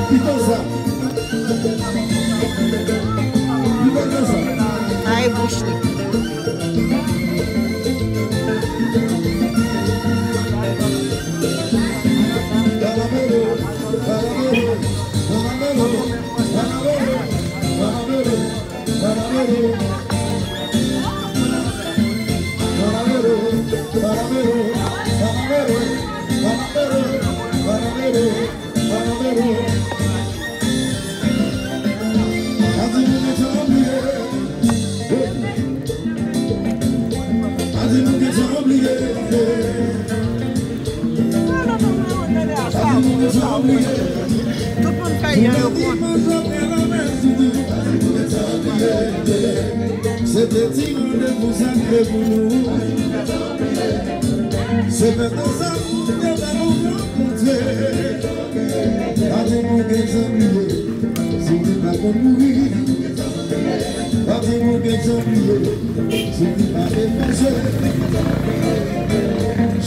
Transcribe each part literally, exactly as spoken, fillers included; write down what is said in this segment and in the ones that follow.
Ki konsa? Ki konsa? Ay, bouch li. Karamelo, karamelo, karamelo, karamelo, karamelo. Tout moun fè jan yo konn. Se te ti randevou sakre pou nou. Se fèt ansanm, nou te fè nou rankontre. Pa di nou gen zanmi yo, si nou pa konn mouri. Pa di nou gen zanmi yo, si nou pa defanse.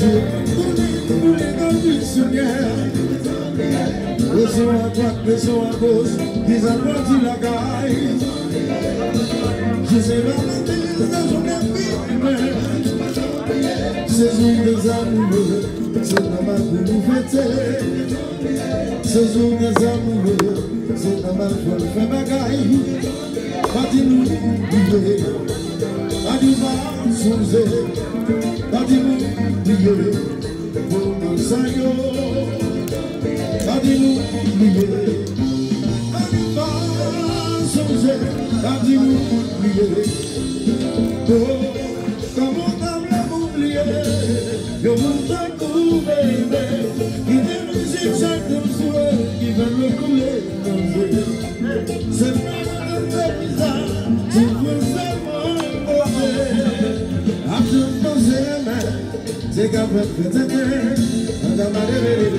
Je konnen nou le granvi Senyè. Leson a dwat, leson a goch, ki sa pral di lakay. Je se pa manti, se jounen fimen. Se jounen zanmi yo, se nòmal pou nou fete. Se jounen zanmi yo, se nòmal pou nou fè bagay. Pa di nou bliye, pa di nou pa sonje, pa di nou bliye. Moman sa yo, pa di nou bliye, pa di pa sonje, pa di nou bliye. Oh, kòman w ta vle pou m bliye yon moun tankou Bebe, ki te mizik chak jou sou ki fè dlo koule nan je. Se pa nan viza, ti prince mwen poze. Ap jan panse men. Se ka fè fè tenten, an ta mare rele.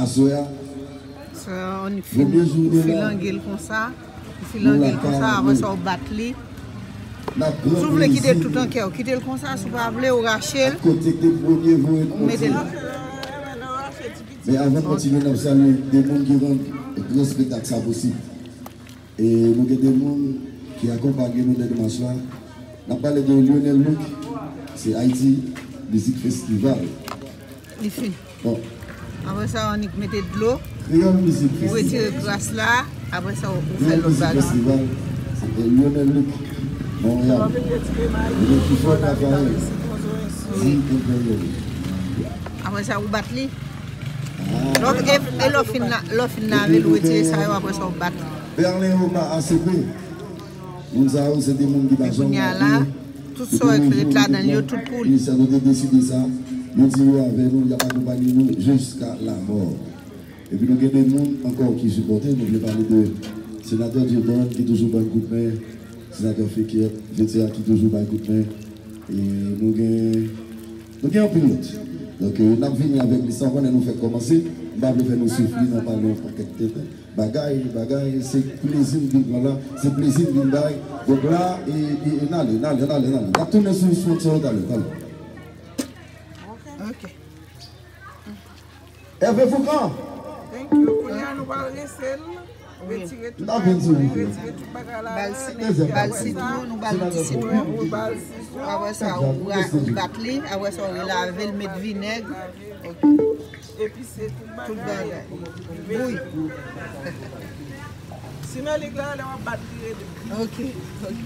Aswè a, Sa, on premye jou nou la, filange l konsa. Filange l konsa, apre sa, w bat li. Si w vle kite l tout an kè w, kite l konsa. Si w pa vle, w rache l, kote ki te premye voye l, ou mete l. Men avan n kontinye, n ap salye de moun ki rann gran espektak sa posib. E nou gen de moun ki akonpaye nou nan demach la. N ap pale de Lionel Luc, se Haïti Music Festival. Li fin. Bon. Apre sa, w annik mete dlo. Kreyòl Music Festival. Ou retire kras la. Apre sa, ou fè lòt bagay. Kreyòl Music Festival, se te Lionel Luc, Montréal. Li menm ki fò travay. Di Imperial. Apre sa, ou bat li. Ah. Lò, e, e lò fin la, lò fin lave l, ou retire sa yo, apre sa, ou bat li. Berlin Oba A C P. Moun sa yo, se te moun ki pa janm raple. Tout sa w wè ki ret ladan l yo, tout pou li. Sa nou te deside sa, nou di yo avè nou, y ap akonpaye nou jiska lamò. Epi nou gen de moun ankò ki sipòte, nou vle pale de Senatè Dieudonne ki toujou ban n kout men, Senatè Fekèt, Veteran ki toujou bay kout men. E nou gen, nou gen anpil lòt. Donk, e, n ap vini avèk li san konnen nou fèk kòmanse. M pa vle fè nou soufri nan pale yon pakèt tenten. Bagay, bagay, se plezi m vin pran la, se plezi m vin bay. Donk la, e, e, e, n ale, n ale, n ale, n ale. N ap tounen sou sponsor yo talè, talè. Ok. Hervé Foucan. Thank you. Kounye a nou pral rense l, retire tout bagay, retire tout bagay la. Ba l si-, ba l sitwon, nou ba l ti sitwon. Apre sa, ou ra-, ou bat li, apre sa, ou relave l, met vinèg. Ok. Epi se tout bagay. Bouy. Simelik la, lè w ap bat li, rele. Ok, ok.